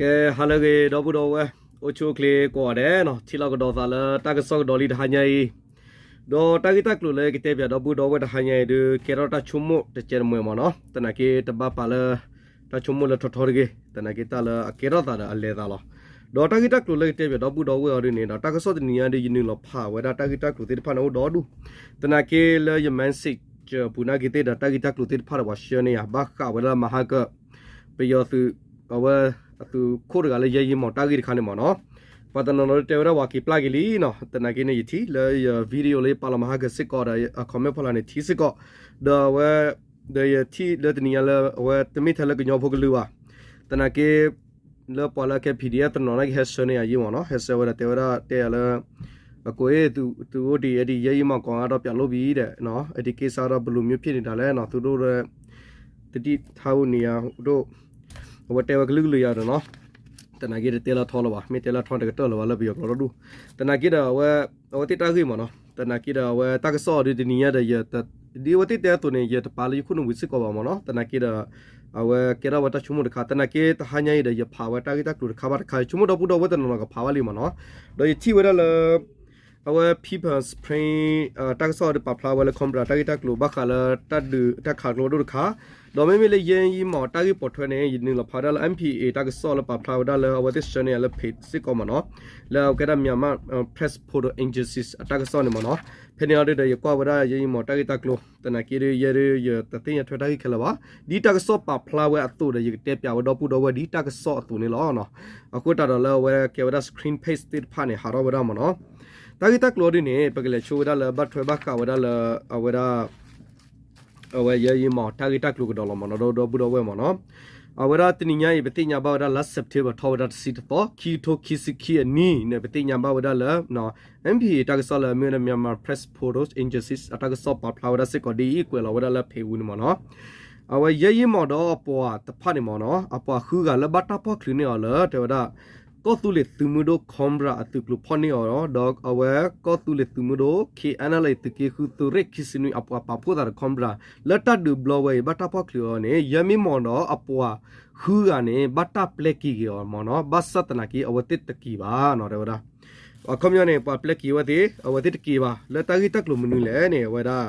ကဲ ဟါလၢအဂ့ၤ ဒီပုၢ်ဒီဝဲၢ် အိၣ်ဆူၣ်အိၣ်ချ့ကိးဂၤဒဲးနီၤ, ထံၣ်လိာ်ကဒီးသးလၢတၢ်ကစီၣ်ကဒီးလံတဟါညါအံၤ, ဒီးတၢ်ဂ့ၢ်တၢ်ကျိၤလၢကတဲပၠးဒီပုၢ်ဒီဝဲၢ်တဟါညါအံၤဒီး ကဲထီၣ်တၢ်ဆိကမိၣ်တကဲတမှဲၤမ့ၢ်နီၤ, သနာ်က့တဘၣ်ပာ်လၢ တၢ်ဆိကမိၣ်လၢထီထီတဂ့ၤ, သနာ်က့တၢ်လၢအကဲထီၣ်သးဒီးအလဲၤသးလီၤ. ဒီးတၢ်ဂ့ၢ်တၢ်ကျိၤလၢကတဲပၠးဒီပုၢ်ဒီဝဲၢ်အီၤဒ်န့ၣ်ဒီး တၢ်ကစီၣ်တနံၤညါဒီး ယနုာ်လီၤဖးဝဲဒၣ်တၢ်ဂ့ၢ်တၢ်ကျိၤသ့ၣ်တဖၣ်န့ၣ်အိၣ်ဒီဒူၣ်, သနာ်က့လၢယ message ပူၤနာ်က့သ့ၣ်ဒီး တၢ်ဂ့ၢ်တၢ်ကျိၤသ့ၣ်တဖၣ်ဒီးပှၤဆှၢန့ၢ်ယၤ ဘၣ်ဃးဝဲဒၣ်မဟါကၢ ပယီၤသုး အဝဲအသုးခိၣ်တဂၤလၢယဲယံမီၢ်တၢ်ဂ့ၢ်တခါန့ၣ်မ့ၢ်နီၤ, ပှၤတနီၤနီၤတဲဝဲဒၣ်ပှၤက့ၤပျၢ်က့ၤလံနီၤ, သနာ်က့န့ၣ်ယထံၣ်လၢယ video လၢယပာ်လီၤမဟါကၢစ့ၢ်ကီးဒီး comment ဖီလာ်န့ၣ်ထံၣ်စ့ၢ်ကီး, ဒီးအဝဲ ဒီးယထံၣ်လၢတနံၤညါလၢအဝဲတမ့ၢ်ထဲလၢကညီဖိကလုာ်ဘၣ်, သနာ်က့ လၢပှၤလၢအကဲ PDF တနီၤနာ်က့ဟဲဆှၢန့ၢ်ယၤယံမ့ၢ်နီၤ, ဟဲဆှၢဝဲဒၣ်တဲဝဲဒၣ်တဲယၤလၢ အကိးအ့ၣ် သုအိၣ်ဒံး အဲဒံး ယဲယံမီၢ်ကိးဂၤဒီးပၠးလိၣ်ဘံဒီး အဲဒံးက့ၤစးဒီးဘလူးမျိုးဖြစ်နေတာလဲနီၤ, သုဒိၣ်ဒီး တဒံၣ်ထါအူန့ၣ်ယၤဒိၣ်, အဝဲတဲဝဲကလုာ်ကလုာ်ယၤဒီးနီၤ, သနာ်က့တတဲလၢထီလၢၤဘၣ်, မ့ၢ်တဲလၢထီတကတၢၢ်လၢၤဘၣ်လၢပယီၤကျိာ်ဒီဒူၣ်, သနာ်က့ဒီးအဝဲ အဝဲသ့ၣ်တၢ်ဂ့ၢ်မ့ၢ်နီၤ, သနာ်က့ဒီးအဝဲတၢ်ကစီၣ်အီၤဒ်တနံၤညါဒီး ဒ်အဝဲသ့ၣ်တဲအသိးန့ၣ် ယတပာ်လၢယခိၣ်နူာ်ဝံၤစ့ၢ်ကီးဘၣ်မ့ၢ်နီၤ, သနာ်က့ဒီး အဝဲကဲထီၣ်ဝဲတၢ်ဆိကမိၣ်တခါ, သနာ်က့တဟါညါအံၤဒီး ယဖးဝဲတၢ်ဂ့ၢ်တၢ်ကျိၤတခါဘၣ်တခါ ယဆိကမိၣ်ဒီပုၢ်ဒီဝဲၢ်တနီၤနီၤကဖးဘၣ်လံမ့ၢ်နီၤ, ဒီးယထံၣ်ဝဲဒၣ်လၢ အဝဲ People's Spring တၢ်ကစီၣ်ဒီးပာ်ဖျါဝဲလၢ Cobra တၢ်ဂ့ၢ်တၢ်ကျိၤဘၣ်ဃးလၢတၢ်ဒုးတၢ်ခးကျိဒိၣ်တခါ, ဒီးမ့မ့ၢ်လၢယဲယံမီၢ်တၢ်ဂ့ၢ်ပိာ်ထွဲန့ၣ် ယနုာ်လီၤဖးဝဲဒၣ်လၢ MPA တၢ်ကစီၣ်လၢပာ်ဖျါဝဲဒၣ်လၢအဝဲသ့ၣ်ဆှၢန့ၢ်ယၤလၢ page စ့ၢ်ကီးမ့ၢ်နီၤ, လၢအဝဲကဲဒၣ် Myanmar Press Photo Agency အတၢ်ကစီၣ်န့ၣ်မ့ၢ်နီၤ, ဖဲန့ၣ်အီၤဒ်ဒီးယကွၢ်ဝဲဒၣ်ယဲယံမီၢ်တၢ်ဂ့ၢ်တၢ်ကျိၤ, သနာ်က့ဒီးယဲဒ် ယတသ့ၣ်ညါထွဲတၢ်ဂ့ၢ်ခဲလၢာ်ဘၣ်, ဒ်တၢ်ကစီၣ်ပာ်ဖျါဝဲအသိးဒီး ယကတဲပၠးဝဲဒီပုၢ်ဒီဝဲၢ်ဒ်တၢ်ကစီၣ်အသိးန့ၣ်လီၤ. အဃိသတးဒီးလၢအဝဲကဲဝဲဒၣ် screen page သ့ၣ်တဖၣ်န့ၣ် ဟးထီၣ်ဝဲဒၣ်မ့ၢ်နီၤ, တၢ်ဂ့ၢ်တၢ်ကျိၤအီၤဒ်န့ၣ် ပကလဲၤဆိဝဲဒၣ်လၢဘၣ်ထွဲဘၣ်ဃးဝဲဒၣ်လၢ အဝဲဒၣ် အဝဲယဲယံမီၢ်တၢ်ဂ့ၢ်တၢ်ကျိၤကဒီးလီၤမ့ၢ်နီၤ ဒီပုၢ်ဒီဝဲၢ်မ့ၢ်နီၤ, အဝဲဒၣ်တနံၤညါအံၤ ပသ့ၣ်ညါဘၣ်ဝဲဒၣ်လါ September ထီၣ်ဝဲဒၣ်တဆံတသီ ခံကထိခံဆံခံအနံၣ်န့ၣ် ပသ့ၣ်ညါဘၣ်ဝဲဒၣ်လၢ MPA တၢ်ကစီၣ်လၢအမ့ၢ်ဝဲဒၣ် Myanmar Press Photo Agency အတၢ်ကစီၣ်ပာ်ဖျါဝဲဒၣ်စ့ၢ်ကီးဒ်အံၤ ကွဲးလီၤဝဲဒၣ်လၢ page ဝူန့ၣ်မ့ၢ်နီၤ, အဝဲယဲယံမီၢ်ဒီးအပှၤတဖၣ်န့ၣ်မ့ၢ်နီၤ အပှၤဃုဂၤလၢဘၣ်တၢ်ဖီၣ်ချုးန့ၢ်အီၤလၢ တဲဝဲဒၣ် ကီၢ်သူလ့ၤသုးမုၢ်ဒိၣ် Cobra အသုးကျိၤဖီၣ်န့ၢ်အီၤဒီး အဝဲကီၢ်သူလ့ၤသုးမုၢ်ဒိၣ် KNLA သုးက့ဃု သုးရ့ၣ်ခံဆံနွံ အပှၤပာ်ဖှိၣ်သးဒီး Cobra လၢတၢ်ဒုးဘျီဝဲအံၤ ဘၣ်တၢ်ဖီၣ်ချုးအီၤန့ၣ် ယဲမံမီၢ်ဒီးအပှၤဃုဂၤန့ၣ် ဘၣ်တၢ်ပျဲက့ၤက့ၤအီၤမ့ၢ်နီၤ ဘၣ်ဆၣ်သနာ်က့ အဝဲသ့ၣ်တက့ၤဘၣ်နီၤ တဲဝဲဒၣ်, အခီပညီန့ၣ် ပှၤပျဲက့ၤဝဲသ့ၣ် အဝဲသ့ၣ်တက့ၤဘၣ် လၢတၢ်ဂ့ၢ်တၢ်ကျိၤမနုၤလဲၣ်န့ၣ် အဝဲဒၣ်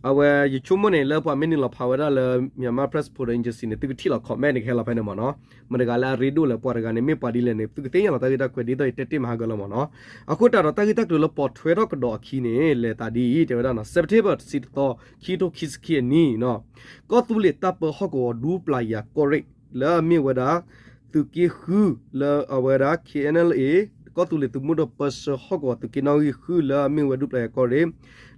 အဝဲယဆိကမိၣ်န့ၣ် လၢပှၤမ့ၢ်နုာ်လီၤဖးဝဲဒၣ်လၢ Myanmar Press Photo Agency န့ၣ် သုကထံၣ်လီၤ comment န့ၣ် ကဟဲလီၤဖဲန့ၣ်မ့ၢ်နီၤ, မတၤတဂၤလၢအရ့ဒိၣ်လဲၣ် ပှၤတဂၤန့ၣ် မ့ၢ်ပှၤဒ်လဲၣ်န့ၣ် သုကသ့ၣ်ညါလီၤတၢ်ဂ့ၢ်တၢ်ကျိၤဒ်သိးယတဲတ့ၢ်မဟါကၢလီၤမ့ၢ်နီၤ, အဃိသတးဒီးတၢ်ဂ့ၢ်တၢ်ကျိၤလၢပိာ်ထွဲထီၣ်ကဒီးအခံန့ၣ် လဲၤသးဒ်အံၤ တဲဝဲဒၣ်နီၤ September တဆံတသီ ခံကထိခံဆံခံအနံၣ်နီၤ, ကီၢ်သူလ့ၤတၢ်ပၢဟီၣ်ကဝီၤဒူပျၤယၤကီၢ်ရ့ၣ် လၢအမ့ၢ်ဝဲဒၣ် သုးက့ဃု လၢအဝဲဒၣ် KNLA ကီၢ်သူလ့ၤသုးမုၢ်ဒိၣ်ပၢဆှၢဟီၣ်ကဝီၤသုးက့နီၣ်ဂံၢ်ဃု လၢအမ့ၢ်ဝဲဒူပျၤယၤကီၢ်ရ့ၣ်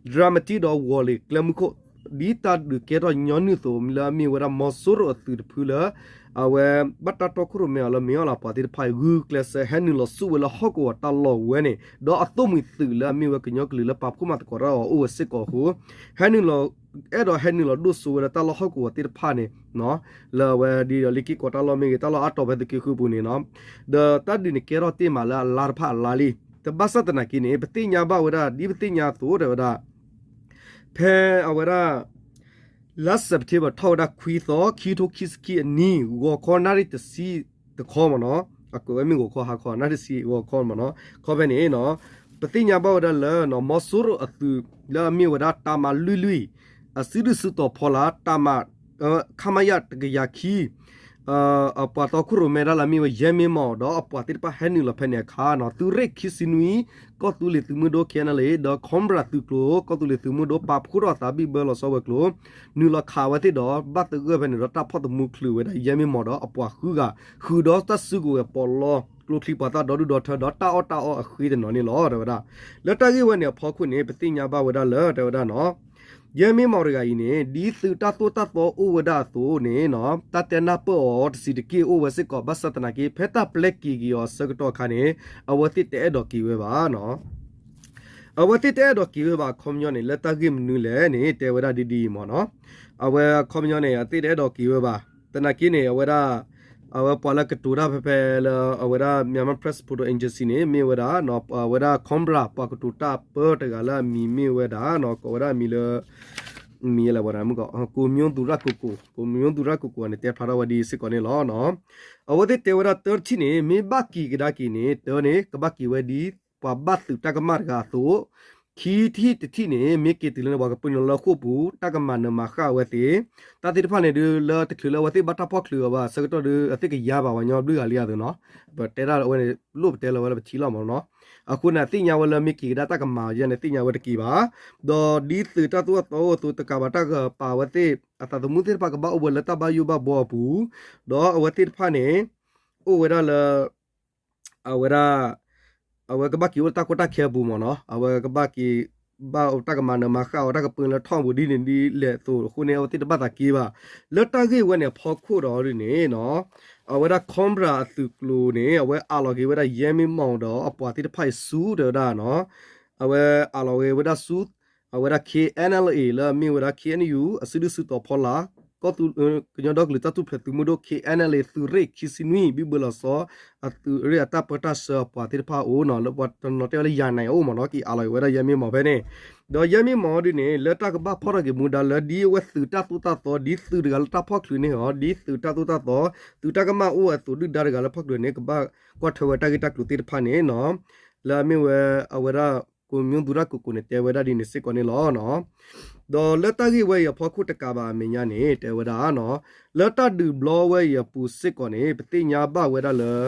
ဒြၣ်မတံဒီးဝီၤလ့ၤကျဲမုၢ်ခိၣ် ဒ်တၢ်ဒုးကဲထီၣ်ညီနုၢ်အသိး လၢအမ့ၢ်ဝဲဒၣ်မီၤစိရိၤအသုးတဖုလၢ အဝဲဘၣ်တၢ်တီခိၣ်ရိၣ်မဲအီၤလၢမ့ၢ်အီၣ်လၢပှၤသ့ၣ်တဖၣ်အံၤ ဂုာ်ကျဲးစၢးဟဲနုာ်လီၤဆူၣ်ဝဲလၢဟီၣ်ကဝီၤတၢ်လီၢ်ဝဲန့ၣ် ဒီးအသိၣ်မှံၤသုးလၢအမ့ၢ်ဝဲကညီကလုာ်လၢပာ်ဖှိၣ်မၤသကိးတၢ်အီၤအိၣ်ဝဲစ့ၢ်ကီးအဃိ ဟဲနုာ်လီၤ အဲၣ်ဒိးဟဲနုာ်လီၤဒိၣ်စိဝဲလၢတၢ်လီၢ်ဟီၣ်ကဝီၤသ့ၣ်တဖၣ်န့ၣ် လၢအဝဲဒ်ဒီးလ့ၢ်က့ၢ်ကီးတၢ်လီၢ်မ့ၢ်ဂ့ၤ တၢ်လီၢ်အါတီၤဖဲသုးက့ဃုပူၤန့ၣ်နီၤ ဒီးတၢ်ဒုးန့ၣ်ကဲထီၣ်တ့ၢ်မးလၢအလါတဖၣ်အလါလံ. တဘၣ်ဆၣ်သနာ်က့န့ၣ် ပသ့ၣ်ညါဘၣ်ဝဲဒၣ် ဒ်ပသ့ၣ်ညါအသိးတဲဝဲဒၣ် ဖဲအဝဲဒၣ် လါစဲးပထ့ဘၢၣ်ထီၣ်ဝဲဒၣ်ခွံသီ ခံကထိခံဆံခံအနံၣ် ဂီၤခီနၣ်ရံၣ်တဆံတခီမ့ၢ်နီၤ အကွဲးဝဲမ့ၢ်ဂီၤခီဟါခီ နၣ်ရံၣ်တဆံဂီၤခီမ့ၢ်နီၤ ခီဖဲန့ၣ်နီၤ ပသ့ၣ်ညါဘၣ်ဝဲဒၣ်လၢ မီၤစိရိၤအသုး လၢအမ့ၢ်ဝဲဒၣ် တပ်မ လွံၢ်လွံၢ် အစုဒုၣ်စုတီၤဖီလာ် တပ်မ ခမရ တကယၤခံ အပှၤတီခိၣ်ရိၣ်မဲဒၣ်လၢအမ့ၢ်ဝဲယဲမ့ၢ်မီၢ်ဒီးအပှၤသ့ၣ်တဖၣ်ဟဲနုာ်လီၤဖဲန့ၣ်အခါနီၤ သုးရ့ၣ်ခံဆံနွံ ကီၢ်သူလ့ၤသုးမုၢ်ဒိၣ် KNLA ဒီး Cobra သုးကျိၤ ကီၢ်သူလ့ၤသုးမုၢ်ဒိၣ် ပာ်ဖှိၣ်ထီၣ်သးဘံၣ်ဘၢလီၤဆီဝဲၤကျိၤ နုာ်လီၤခးဝဲသ့ၣ်ဒီး ဘၣ်သဂၢၢ်ဖဲန့ၣ်ဒီး တၢ်ဖီၣ်သမူချုးဝဲဒၣ်ယဲမ့ၢ်မီၢ်ဒီးအပှၤဃုဂၤ ဃုာ်ဒီးတၢ်စုကဝဲၤပီးလီ ကျိချံပှၤသၣ်ဒီဒူၣ်ဒီထၢဒီးတၢ်အီၣ်တၢ်အီအဃ့တနီၤန့ၣ်လီၤ တဲဝဲဒၣ်. လၢတၢ်ဂ့ၢ်ဝဲန့ၣ်အဖီခိၣ်န့ၣ် ပသ့ၣ်ညါဘၣ်ဝဲဒၣ်လၢ တဲဝဲဒၣ်နီၤ ယဲမ့ၢ်မီၢ်တဂၤအံၤန့ၣ် ဒ်သုးတၢ်သိၣ်တၢ်သီအိၣ်ဝဲဒၣ်အသိးန့ၣ်နီၤ တၢ်တဲနၢ်ပၢၢ်အီၤတဆံးတက့ၢ်အိၣ်ဝဲစ့ၢ်ကီး ဘၣ်ဆၣ်သနာ်က့ ဖဲတၢ်ပျဲက့ၤက့ၤအီၤအဆၢကတီၢ်အခါန့ၣ် အဝဲသ့ၣ်တအဲၣ်ဒိးက့ၤဝဲဘၣ်နီၤ အဝဲသ့ၣ်တအဲၣ်ဒိးက့ၤဝဲဘၣ်အခီပညီန့ၣ် လၢတၢ်ဂ့ၢ်မနုၤလဲၣ်န့ၣ် တဲဝဲဒၣ်ဒ်ဒ်အံၤမီၢ်နီၤ အဝဲအခီပညီန့ၣ် အသ့ၣ်တအဲၣ်ဒိးက့ၤဝဲဘၣ် သနာ်က့န့ၣ် အဝဲဒၣ် အဝဲပှၤလၢကတိၤတၢ်ဖဲဖဲလၢ အဝဲဒၣ် Myanmar Press Photo Agency န့ၣ် မ့ၢ်ဝဲဒၣ် အဝဲဒၣ် Cobra ပှၤကတိၤတၢ်ပၢတဂၤလၢအမံၤမ့ၢ်ဝဲဒၣ် ကိးဝဲဒၣ်အမံၤလၢ မ့ၢ်လဲၣ်ဝဲဒၣ်မုၢ်ကီး ကိုမျိုးသူရကိုကို ကိုမျိုးသူရကိုကိုန့ၣ် တဲဖျါထီၣ်ဝဲဒ်စ့ၢ်ကီးန့ၣ်လီၤ. အဝဲသ့ၣ်တဲဝဲဒၣ်တၢတထံၣ်န့ၣ် မ့ၢ်ဘၣ်က့ၤကဒါက့ၤန့ၣ် တၢန့ၣ် ကဘၣ်က့ၤဝဲဒ် ပှၤဘၣ်သုးတၢ်ကမၣ်တဂၤအသိး, ခံထံၣ်တထံၣ်န့ၣ် မ့ၢ်က့ၤတုၤလၢန့ၣ် ပှၤကပၢနုာ်လၢဃိာ်ပူၤ တၢ်ကမၤနၢၤမၤဃၣ်အဝဲသ့ၣ်, တၢ်သ့ၣ်တဖၣ်န့ၣ်ဒုး လၢတချုးလၢအဝဲသ့ၣ်ဘၣ်တၢ်ဖီၣ်ချုးအီၤဘၣ် ဆၢကတီၢ်ဒုး အသ့ၣ်ကယါဘၣ်ပှၤကညီဘျုးဂၤလံအသိးနီၤ, ပတဲတၢ်အဝဲန့ၣ် လိၣ်ပတဲလီၤဝဲလၢပထံလီၤမးနီၤ, အဃိန့ၣ် သ့ၣ်ညါဝဲလၢမ့ၢ်က့ၤကဒါတၢ်ကမၤယဲန့ၣ် သ့ၣ်ညါဝဲတက့ၤဘၣ်, ဒီးဒ်သုးတၢ်သိၣ်တၢ်သီအိၣ်အသိး တကးဘၣ်တၢ်ကပၤအဝဲသ့ၣ် အသးသမူသ့ၣ်တဖၣ်ကဘၣ်အိၣ်ဝဲလၢတၢ်ဘၣ်ယိၣ်ဘၣ်ဘှီအပူၤ, ဒီးအဝဲသ့ၣ်တဖၣ်န့ၣ် အိၣ်ဝဲဒၣ်လၢ အဝဲဒၣ် အဝဲကဘၣ်က့ၤအိၣ်လၢတၢ်ကီတၢ်ခဲအပူၤမးနီၤ, အဝဲကဘၣ်က့ၤ ဘၣ်တၢ်ကမၤနၢၤမၤဃၣ်အီၤ တၢ်ကပၢလၢထီၣ်ပူၤဒ်န့ၣ်ဒ်လဲၣ်အသိးအဃိန့ၣ် အဝဲသ့ၣ်တဘၣ်သးက့ၤဘၣ်, လၢတၢ်ဂ့ၢ်ဝဲန့ၣ်အဖီခိၣ်ဒီးဒ်န့ၣ်နီၤ, အဝဲဒၣ် Cobra အသုးကျိၤန့ၣ် အဝဲအးလီၤက့ၤဝဲဒၣ် ယဲမ့ၢ်မီၢ်ဒီးအပှၤသ့ၣ်တဖၣ်အံၤဆူတဲဝဲဒၣ်နီၤ, အဝဲအးလီၤက့ၤဝဲဒၣ်ဆူ အဝဲဒၣ် K N L A လၢအမ့ၢ်ဝဲဒၣ် K N U အစုဒုၣ်စုတီၤဖီလာ် ကီၢ်သူ ကညီဒီကလုာ်တၢ်ထူၣ်ဖျဲးသုးမုၢ်ဒိၣ် K N L A သုးရ့ၣ်ခံဆံနွံ ဘံၣ်ဘၢလီၤဆီ အသုးရ့ၣ်အတၢ်ပၢတၢ်ဆှၢအပှၤသ့ၣ်တဖၣ်အအိၣ်နီၤ, လၢပှၤတနီၤတဲဝဲလၢယၤနၤအအိၣ်မးနီၤ, က့ၤအးလီၤက့ၤဝဲဒၣ်ယဲမ့ၢ်မီၢ်ဖဲန့ၣ်, ဒီးယဲမ့ၢ်မီၢ်ဒ်န့ၣ် လၢတၢ်ကဘၣ်ဖီၣ်ထီၣ်က့ၤမူဒါလၢဒ်အဝဲသုးတၢ်သိၣ်တၢ်သီ ဒ်သုးတဂၤလၢတၢ်ဖီၣ်ချုးန့ၣ်ဟီ ဒ်သုးတၢ်သိၣ်တၢ်သီ သုးတၢ်ကမၣ်အိၣ်အသိးဒုၣ်ဒါတဂၤလၢဖီၣ်ချုးန့ၣ် ကဘၣ်ကွၢ်ထွဲဝဲတၢ်ဂ့ၢ်တၢ်ကျိၤသ့ၣ်တဖၣ်န့ၣ်နီၤ, လၢအမ့ၢ်ဝဲအဝဲဒၣ် ကိုမျိုးသူရကိုကိုန့ၣ် တဲဝဲဒၣ်ဒ်န့ၣ်စ့ၢ်ကီးန့ၣ်လီၤ. ဒီးလၢတၢ်ဂ့ၢ်ဝဲအံၤအဖီခိၣ်တကးဘၣ်အမဲာ်ညါန့ၣ် တဲဝဲဒၣ်နီၤ, လၢတၢ်ဒုးဘျီဝဲအံၤအပူၤစ့ၢ်ကီးန့ၣ် ပသ့ၣ်ညါဘၣ်ဝဲဒၣ်လၢ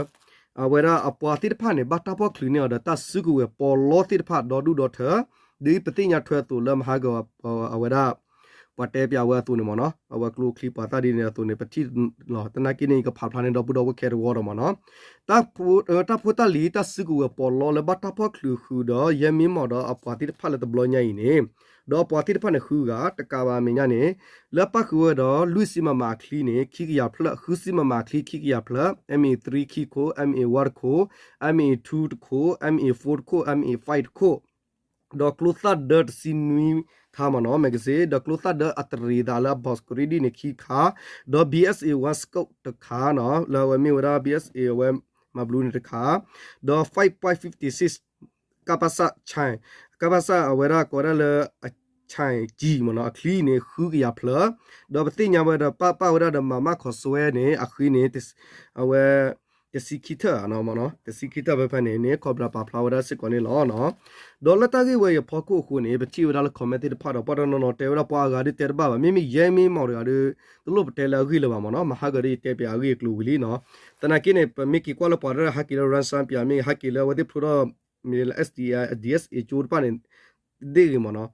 အဝဲဒၣ်အပှၤသ့ၣ်တဖၣ်န့ၣ် ဘၣ်တၢ်ဖီၣ်ချုးန့ၢ်အီၤဒီးတၢ်စုကဝဲၤပီးလီသ့ၣ်တဖၣ်ဒီဒူၣ်ဒီထၢ, ဒ်ပသ့ၣ်ညါထွဲအသိးလၢမဟါက အဝဲဒၣ် ပှၤတဲပၠးဝဲအသိးန့ၣ်မ့ၢ်နီၤ, အဝဲကျိချံပှၤသၣ်ဒ်န့ၣ်အသိးန့ၣ် ပထံၣ်လီၤ. သနာ်က့န့ၣ် ယကဖးဖျါန့ၣ်ဒီပုၢ်ဒီဝဲၢ်ခဲတဝီဒီးမ့ၢ်နီၤ, တၢ်ဖိတၢ်လံၤတၢ်စုကဝဲၤပီးလီလၢဘၣ်တၢ်ဖီၣ်ချုးဃုာ်ဒီး ယဲမ့ၢ်မီၢ်ဒီးအပှၤသ့ၣ်တဖၣ်လၢတဘျီညါအံၤန့ၣ်, ဒီးအပှၤသ့ၣ်တဖၣ်န့ၣ်ဃုဂၤ တကးဘၣ်အမဲာ်ညါန့ၣ်, လၢပၣ်ဃုာ်ဝဲဒီး လွံၢ်ဆံမမအချံန့ၣ် ခံကယၤဖျၢၣ်, ဃုဆံမမအချံ ခံကယၤဖျၢၣ်, M A three ခံခိၣ်, M A one တခိၣ်, M A two တခိၣ်, M A four တခိၣ်, M A five တခိၣ် ဒီးကျိသၣ်ဒၢတဆံနွံခါမ့ၢ်နီၤ magazine, ဒီးကျိသၣ်ဒၢအတရံးသးလၢအ box ကရံဒ်န့ၣ်ခံခါ, ဒီး B S A one scope တခါနီၤ လၢအဝဲမ့ၢ်ဝဲဒၣ် B S A အဝဲမၤဘျူးန့ၣ်တခါ, ဒီး five point fifty six ကပစ chain, ကပစ အဝဲဒၣ်ကိးဝဲဒၣ်လၢ အ chain ကံမ့ၢ်နီၤ အချံန့ၣ် ဃုကယၤဖျၢၣ်, ဒီးပသ့ၣ်ညါဝဲဒီးပၣ်ပၣ်ဝဲဒၣ်ဒီးမၤမၣ်ခီးစွဲန့ၣ် အဃံန့ၣ် အဝဲ တဆံခံထၢၣ်နီၤ တဆံခံထၢၣ်ဖဲဖဲန့ၣ်န့ၣ် Cobra ပာ်ဖျါဝဲဒၣ်စ့ၢ်ကီးန့ၣ်လီၤ. ဒီးလၢတၢ်ဂ့ၢ်ဝဲအံၤအဖီခိၣ်အဃိန့ၣ် ပထံၣ်ဝဲဒၣ်လၢ comment သ့ၣ်တဖၣ်ဒီး ပှၤတနီၤနီၤတဲဝဲဒၣ်ပှၤအဂၤဒုးတဲတဘၣ်ဘၣ် မ့မ့ၢ်ယဲမ့ၢ်မီၢ်တဂၤဒီး တလိၣ်ပတဲလၢအဂ့ၢ်လၢၤဘၣ်မ့ၢ်နီၤ မဟါကၢၤဒီးယတဲပၠးအဂ့ၢ်အကျိၤဝံၤလံနီၤ. သနာ်က့န့ၣ် ပမ့ၢ်က့ၤကွၢ်လၢပှၤတၢ်ဟးက့ၤလၢ Ransom ပၠးမ့ၢ်ဟးက့ၤလၢအဝဲသ့ၣ်ဖျိထီၣ် မ့ၢ်လၢ S D I, D S A ကၠိတဖၣ်န့ၣ် ဒ်ဂ့ၤမ့ၢ်နီၤ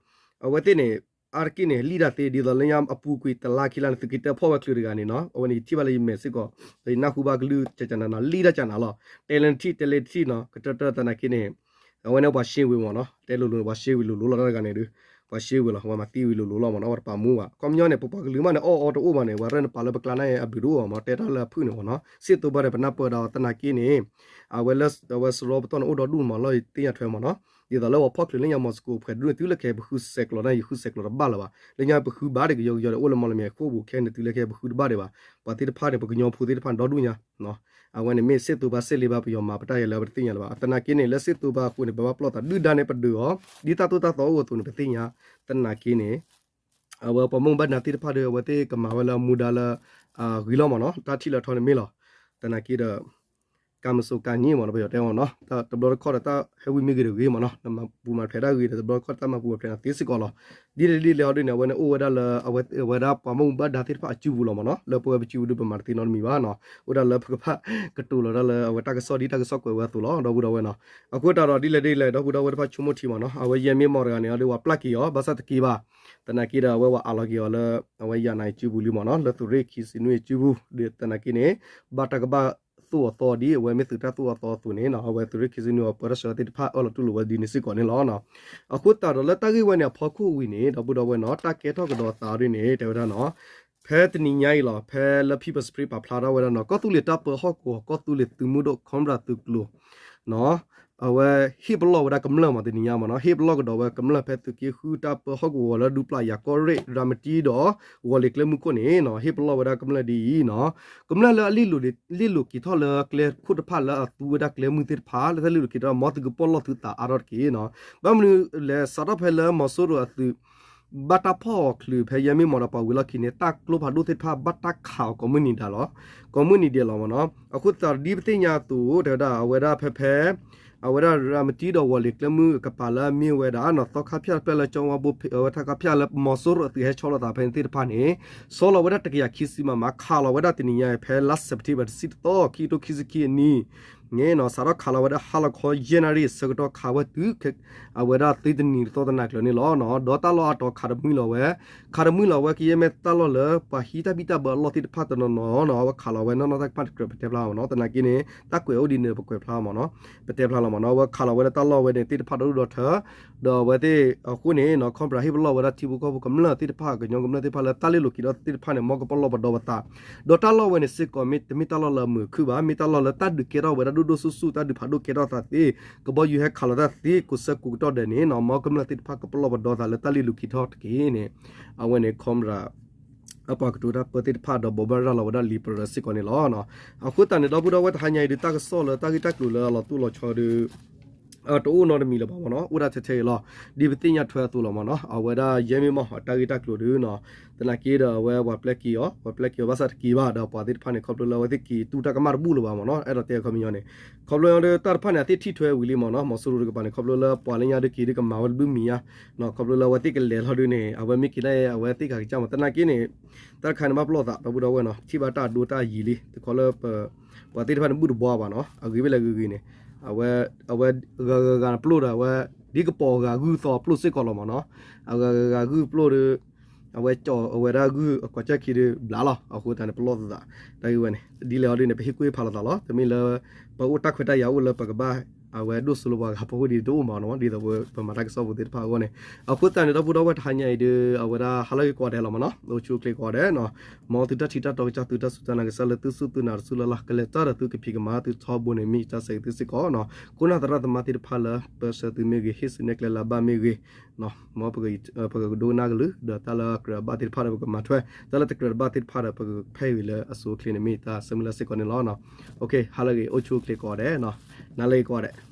အဝဲသ့ၣ်န့ၣ် အါတက့ၢ်န့ၣ် လံၣ်တၢ်သ့ ဒ်သိးလၢညါအပူၤကွံာ်တလါခံလါန့ၣ် သုးက့တၢ်ဖီၣ်ဝဲချုးတဂၤန့ၣ်နီၤ အဝဲန့ၣ်ယထံၣ်ဘၣ်လၢယမဲာ်စ့ၢ်ကီး ဒီးယနၢ်ဟူဘၣ်ကလုၢ်ကကနၤနီၤ လံၣ်တၢ်ကနၤလီၤ တဲလၢနထံၣ်တဲလၢတထံၣ်နီၤ ကတၢၢ်တၢၢ်သနာ်က့န့ၣ် အဝဲန့ၣ်ပှၤရှ့ဝံၤမ့ၢ်နီၤ တဲလိၤလိၤန့ၣ် ပှၤရှ့ဝံၤလိၤလိၤလီၤတၢ်တဂၤန့ၣ်ဒီး ပှၤရှ့ဝံၤလီၤ ပှၤမၤသံဝံၤလိၤလိၤလီၤမ့ၢ်နီၤ ပှၤတပာ်မူဘၣ် ခီပညီန့ၣ် ပပှၤကလုာ်မးန့ၣ် အီၣ်အီတအိၣ်ဘၣ်န့ၣ် ပှၤရဲၣ်နပာ်လၢပကျါန့ၣ် အဘျုးတအိၣ်ဘၣ်မ့ၢ် တဲတၢ်လၢအဖုၣ်န့ၣ်မ့ၢ်နီၤ စ့ၢ်သိးဘၣ်ဒီးပနၢ်ပၢၢ်ဒီးသနာ်က့န့ၣ် အဝဲလၢ အဝဲစရီပတီၢ်န့ၣ် အိၣ်ဒီဒူၣ်မးလီၤ သ့ၣ်ညါထွဲမ့ၢ်နီၤ ဒ်သိးလၢပှၤဖီၣ်ချုးလၢညါမီၤစကိး ဖှဲးဒူၣ်န့ၣ် တုၤလၢခဲအံၤ ပဃုစဲးကျိးန့ၣ် ယဃုစဲးကျိးတဘၣ်လၢၤဘၣ် လၢညါပဃုဘၣ်ဒီးကယီကယီဒီး အိၣ်လၢမီၢ်လမၠဲၤခိၣ်ပူၤခဲန့ၣ် တုၤလၢခဲအံၤ ပဃုတဘၣ်ဒံးဘၣ် ပှၤသ့ၣ်တဖၣ်န့ၣ် ပကညီဖိသ့ၣ်တဖၣ်န့ၣ် ဒီဒူၣ်ညါ အဝဲန့ၣ်မ့ၢ်စ့ၢ်သိးဘၣ်စ့ၢ်လံဘၣ် ပယီၤမၤပတၢ်ယဲလၢပတသ့ၣ်ညါလၢၤဘၣ် သနာ်က့န့ၣ် လၢစ့ၢ်သိးဘၣ်အဃိန့ၣ် ပဘၣ်ပျီၢ်သးဒုၣ်ဒါန့ၣ် ပဒုးအီၤ ဒ်တၢ်သိၣ်တၢ်သီအိၣ်အသိးန့ၣ် ပသ့ၣ်ညါ သနာ်က့န့ၣ် အဝဲပှၤမူဘၣ်ဒါသ့ၣ်တဖၣ်ဒီး အဝဲသ့ၣ်ကမၤဝဲလၢအမူဒါလၢ ဂ့ၤလီၤမ့ၢ်နီၤ တၢ်ထံၣ်လၢထီန့ၣ်မ့ၢ်လီၤ သနာ်က့ဒီး ကါမုၢ်စိၤကါနံၣ်မ့ၢ်နီၤ ပယီၤတဲမ့ၢ်နီၤ တဘျီတခီၣ်ဒီးတၢ်ဟဲဝံမ့ၢ်ဂ့ၤဒီးဂ့ၤမ့ၢ်နီၤ နမၤပူၤမၤဖျဲးတၢ်ဂ့ၤဒီး တဘျီတခီၣ်တၢ်မၤပူၤမၤဖျဲးနၤသ့စ့ၢ်ကီးလီၤ ဒ်လဲၣ်ဒ်လဲၣ်ဟီဒ်န့ၣ် အဝဲန့ၣ်အိၣ်ဝဲဒၣ်လၢ အဝဲဒၣ်ပှၤမူဘၣ်ဒါသ့ၣ်တဖၣ်အစုပူၤလီၤမ့ၢ်နီၤ လၢပဝဲပစုပူၤဒုးပမၤတသ့နီတမံၤဘၣ်နီၤ အိၣ်ဒၣ်လၢပကဘၣ်ကတိၤလီၤဒၣ်လၢအဝဲတၢ်ကစီၣ်ဒ်တၢ်ကစီၣ်ကွဲးဝဲအသိးလီၤ ဒီပုၢ်ဒီဝဲၢ်နီၤ အဃိသတးဒီးဒ်လဲၣ်ဒ်လဲၣ် ဒီပုၢ်ဒီဝဲၢ်တဖၣ်ဆိကမိၣ်ထံမ့ၢ်နီၤ အဝဲယဲၢ်မ့ၢ်မီၢ်တဂၤန့ၣ် အဒုးဝဲပျၢ်က့ၤအီၤ ဘၣ်ဆၣ်တက့ၤဘၣ် သနာ်က့ဒီးအဝဲဝဲအးလီၤက့ၤအီၤလၢ အဝဲယၤနၤအံၤစုပူၤလံမ့ၢ်နီၤ လၢသုးရ့ၣ်ခံဆံနွံအံၤစုပူၤ ဒ်သနာ်က့န့ၣ် ဘၣ်တၢ်ကဘၣ်သိၣ်အသီဒ်အဝဲမ့ၢ်သုးတၢ်သိၣ်အသီအသိးန့ၣ်နီၤ အဝဲသုးရ့ၣ်ခံဆံနွံအပၢတၢ်ဆှၢသ့ၣ်တဖၣ်အၢၣ်လီၤတူၢ်လိာ်ဝဲဒ်န့ၣ်စ့ၢ်ကီးန့ၣ်လီၤ အဃိသတးဒီးလၢတၢ်ဂ့ၢ်ဝဲန့ၣ်အဖီခိၣ်ဝံၤန့ၣ် ဒီပုၢ်ဒီဝဲၢ်နီၤ တၢ်ကဲထီၣ်ကဒီးသးဒ်န့ၣ် တဲဝဲဒၣ်နီၤ ဖဲတနံၤညါအံၤလီၤ ဖဲလၢ People's Spring ပာ်ဖျါထီၣ်ဝဲဒၣ်နီၤ ကီၢ်သူလ့ၤတၢ်ပၢဟီၣ်ကဝီၤ ကီၢ်သူလ့ၤသုးမုၢ်ဒိၣ် Cobra သုးကျိၤ အဝဲဟ့ၣ်ပလီၢ်ဝဲဒၣ်ကမျၢၢ်မးတနံၤညါမ့ၢ်နီၤ ဟ့ၣ်ပလီၢ်ကဒီးဝဲကမျၢၢ်ဖဲသုးက့ဃုတၢ်ပၢဟီၣ်ကဝီၤလၢဒူပျၢ်ယၤကီၢ်ရ့ၣ် ရၤမတံဒီး ဂီၤလ့ၤကျဲမုၢ်ခိၣ်န့ၣ်နီၤ ဟ့ၣ်ပလီၢ်ဝဲဒၣ်ကမျၢၢ်ဒ်အံၤနီၤ ကမျၢၢ်လၢအလ့ၣ်လိၤက့ၤထီၣ်လၢကျဲခိၣ်တဖၣ်လၢအသူဝဲဒၣ်ကျဲမုၢ်သ့ၣ်တဖၣ် လၢတၢ်လ့ၣ်လိၤက့ၤထီၣ် မ်သုကပီၢ်လီၢ်သုသးအါထီၣ်တက့ၢ်နီၤ ဘၣ်မနုၤလဲၣ် စးထီၣ်ဖဲလၢမီၤစိရိၤအသုး ဘၣ်တၢ်ဖီၣ်အီၤချုးဖဲယဲၢ်မ့ၢ်မီၤဒီးပှၤဝံၤလီၢ်ခံန့ၣ် တၢ်ကျိဖးဒိၣ်သ့ၣ်တဖၣ်ဘၣ်တၢ်ခးအီၤကိးမုၢ်နံၤဒဲးလီၤ. ကိးမုၢ်နံၤဒဲးလီၤမ့ၢ်နီၤ. အဃိသတးဒ်ပသ့ၣ်ညါအသိး တဲဝဲဒၣ် အဝဲဒၣ်ဖဲဖဲ အဝဲဒၣ်ရၤမတံဒီးဝီၤလ့ၤကျဲမုၢ်ကပၤလၢအမ့ၢ်ဝဲဒၣ်နီၤ သီခါဖၠၣ်တဖျၢၣ်လၢကၠီဝါဘိဖဲ အဝဲထၣ်ခါဖၠၣ်လၢမီၤစိရိၤအသုးဟဲဆီလီၤသးဖဲန့ၣ်သ့ၣ်တဖၣ်န့ၣ် ဆီလီၤဝဲဒၣ်တကယၤခံဆံ MM ခးလီၤဝဲဒၣ်တနံၤညါအံၤ ဖဲလါစဲးပထ့ဘၢၣ်တဆံတသီ ခံကထိခံဆံခံအနံၣ်န့ၣ်နီၤ စးထီၣ်ခးလီၤဝဲဒၣ်ဟါလီၤခီယဲၢ်နၣ်ရံၣ်ဆၢကတီၢ်ခးဝဲတုၤ အဝဲဒၣ်သုတနံၤတသီတနၤကျၢၤန့ၣ်လီၤနီၤ. ဒီးတၢ်လီၢ်အါတီၤခးတမှံလီၤဝဲ ခးတမှံလီၤဝဲကယဲၢ်မ့ၢ်တၢ်လီၢ်လၢပှၤဟံးတၢ်ဘံၣ်တၢ်ဘၢအလီၢ်သ့ၣ်တဖၣ်တနီၤနီၤနီၤ အဝဲခးလီၤဝဲနီၢ်နီၢ်တၢ်ကမၣ်တကြၢးပတဲဖျါမ့ၢ်နီၤ. သနာ်က့န့ၣ် တၢ်ကွဲးအိၣ်ဒ်န့ၣ် ပကွဲးဖျါမ့ၢ်နီၤ ပတဲဖျါလီၤမ့ၢ်နီၤ. အဝဲခးလီၤဝဲလၢတၢ်လီၢ်ဝဲန့ၣ်သ့ၣ်တဖၣ်ဒီဒူၣ်ဒီထၢ ဒီးအဝဲသ့ၣ်အဃိန့ၣ်နီၤ ခီပရၤဟ့ၣ်ပလီၢ်ဝဲဒၣ်ထံဖိကီၢ်ဖိကမျၢၢ်သ့ၣ်တဖၣ် ကညီကမျၢၢ်သ့ၣ်တဖၣ်လၢတၢ်လ့ၣ်လိၤက့ၤထီၣ်သ့ၣ်တဖၣ်န့ၣ် မ်ကပလီၢ်ပဒီပသး ဒီးတၢ်လီၢ်ဝဲန့ၣ်စ့ၢ်ကီး မ့တမ့ၢ်တၢ်လီၢ်လၢအမုာ်အခုၣ်ဘၣ် မ့ၢ်တၢ်လီၢ်လၢတၢ်ဒုးကဲထီၣ်ဝဲဒၣ်ဒိၣ်ဒိၣ်ဆူၣ်ဆူၣ် တၢ်ဒုးဖးဒိၣ်ကဲထီၣ်သးသ့ ကဘီယူၤဟဲခးလီၤတၢ်သ့ ကိးဆၢကိးကတီၢ်ဒဲးန့ၣ်နီၤ မ်ကမျၢၢ်သ့ၣ်တဖၣ်ကပလီၢ်ပဒီသးလၢတၢ်လ့ၣ်လိၤက့ၤထီၣ်တက့ၢ်န့ၣ် အဝဲန့ၣ် ခီပရၤ အပှၤကတိၤတၢ်ပၢသ့ၣ်တဖၣ်ဒီးဘိးဘၣ်ရၤလီၤဝဲဒၣ်လံာ်ပရၢစ့ၢ်ကီးန့ၣ်လီၤ. အဃိသတးန့ၣ် ဒီပုၢ်ဒီဝဲၢ်တဟါညါအံၤဒုး တၢ်ကစီၣ်လၢတၢ်ဂ့ၢ်တၢ်ကျိၤလၢအလီၤတိၢ်လီၤဆီဒုး တအိၣ်နီတမံၤလၢၤဘၣ်မ့ၢ်နီၤ အိၣ်ဒၣ်ထဲထဲအံၤလီၤ. ဒ်ပသ့ၣ်ညါထွဲအသိးလီၤမ့ၢ်နီၤ အဝဲဒၣ်ယဲၢ်မ့ၢ်မီၢ်အတၢ်ဂ့ၢ်တၢ်ကျိၤဒုးနီၤ သနာ်က့ဒီးအဝဲပှၤပျဲက့ၤအီၤ ပှၤပျဲက့ၤအီၤဘၣ်ဆၣ်တက့ၤဘၣ် ဒီးပှၤသ့ၣ်တဖၣ်န့ၣ် ခီဖျိလၢအဝဲသ့ၣ်က့ၤတူၢ်တၢ်ကမၣ်တဘူၣ်လၢၤဘၣ်မ့ၢ်နီၤ အဲၣ်ဒိးတဲအခီပညီန့ၣ် ခီဖျိလၢတၢ်တဖၣ်န့ၣ် အသ့ၣ်ထံၣ်ထွဲဝံၤလံမ့ၢ်နီၤ မီၤစိရိၤတကပၤန့ၣ် ခီဖျိလၢပှၤလၢညါဒုးက့ၤဒုးကမၤဝဲတဘျုးမံၤညါ ခီဖျိလၢအဝဲသ့ၣ်ကလဲၤလီၤဒုးန့ၣ် အဝဲမ့ၢ်က့ၤဒၣ်အဝဲသ့ၣ်ကကစၢ်မ့ၢ် သနာ်က့န့ၣ် တၢ်တခါန့ၣ်ဘၣ်ပလီၢ်သး ဒီပုၢ်ဒီဝဲၢ်နီၤ ထံၣ်ဘၣ်တၢ်အဒိတၢ်အယံၤလံ တခီလၢ ပှၤသ့ၣ်တဖၣ်န့ၣ်ဘူၣ်တဘှီဘၣ်နီၤ အဂ့ၤဝဲလဲၣ်ဂ့ၤဂ့ၤန့ၣ် အဝဲ ဂၤဂၤဂၤပျိၢ်ဒီးအဝဲ ဒ်ကပီၤဂၤဂုၢ်သီပျိၢ်စ့ၢ်ကီးလီၤမ့ၢ်နီၤ အဂၤဂၤဂၤဂုၢ်ပျိၢ်ဒီး အဝဲကၠီအဝဲဒၣ်ဂုၢ်အကွၢ်ကၢၢ်ခံဒုးဘျးလီၤ အဃိသတးန့ၣ်ပလီၢ်သး တၢ်ဂ့ၢ်ဝဲန့ၣ် ဒ်လဲၣ်အီၤဒ်န့ၣ် ပဟ့ၣ်ကူၣ်ဟ့ၣ်ဖးလိာ်သးလီၤ တမ့ၢ်လၢ ပအိၣ်တၢ်ခွဲးတၢ်ယာ်အိၣ်လၢပကဘၣ် အဝဲဒိၣ်စိလၢပှၤဂၤဖီခိၣ်ဒ်တအိၣ်မ့ၢ်နီၤ ဒ်သိးပမၤတၢ်ကစီၣ်ပူၤသ့ၣ်တဖၣ်အဂီၢ်န့ၣ် အဃိသတးန့ၣ် ဒီပုၢ်ဒီဝဲၢ်တဟါညါအံၤဒုး အဝဲဒၣ်ဟါလၢဂ့ၤကိးဂၤဒဲးလီၤမ့ၢ်နီၤ အိၣ်ဆူၣ်အိၣ်ချ့ကိးဂၤဒဲးနီၤ မ်သုတၢ်ထံၣ်တၢ်တီကစၢ်သုတၢ်စူၢ်တၢ်နာ်ကစၢ်လၢသုစူၢ်သုနာ်တစူၢ်လၢ်လၢ် ကလဲၤတၢ်ဒီးသုကဖံးကမၤသုထီဘိန့ၣ် မ့ၢ်ယတၢ်ဆၢဂ့ၤသုစ့ၢ်ကီးနီၤ ခိၣ်နၢ်သရၣ်သမါသ့ၣ်တဖၣ်လၢ ပၢဆှၢသုမ့ၢ်ဂ့ၤ ဟ့ၣ်သုနဲၣ်ကျဲလၢအဘၣ်မ့ၢ်ဂ့ၤ မ်ပကဒိကနၣ်ကလုၢ် ဒီးတၢ်လၢအကြၢးအဘၣ်သ့ၣ်တဖၣ်ဒီးပကမၤထွဲ တၢ်လၢတကြၢးတဘၣ်သ့ၣ်တဖၣ်ဒီး ပကဖဲအံၤလၢအဆိအချ့န့ၣ် မ့ၢ်ယတၢ်ဆၢမုၢ်လၢ်စ့ၢ်ကီးန့ၣ်လီၤ. ဟါလၢဂ့ၤ အိၣ်ဆူၣ်အိၣ်ချ့ကိးဂၤဒဲးနီၤ နၤလၢဂ့ၤကိးဂၤဒဲး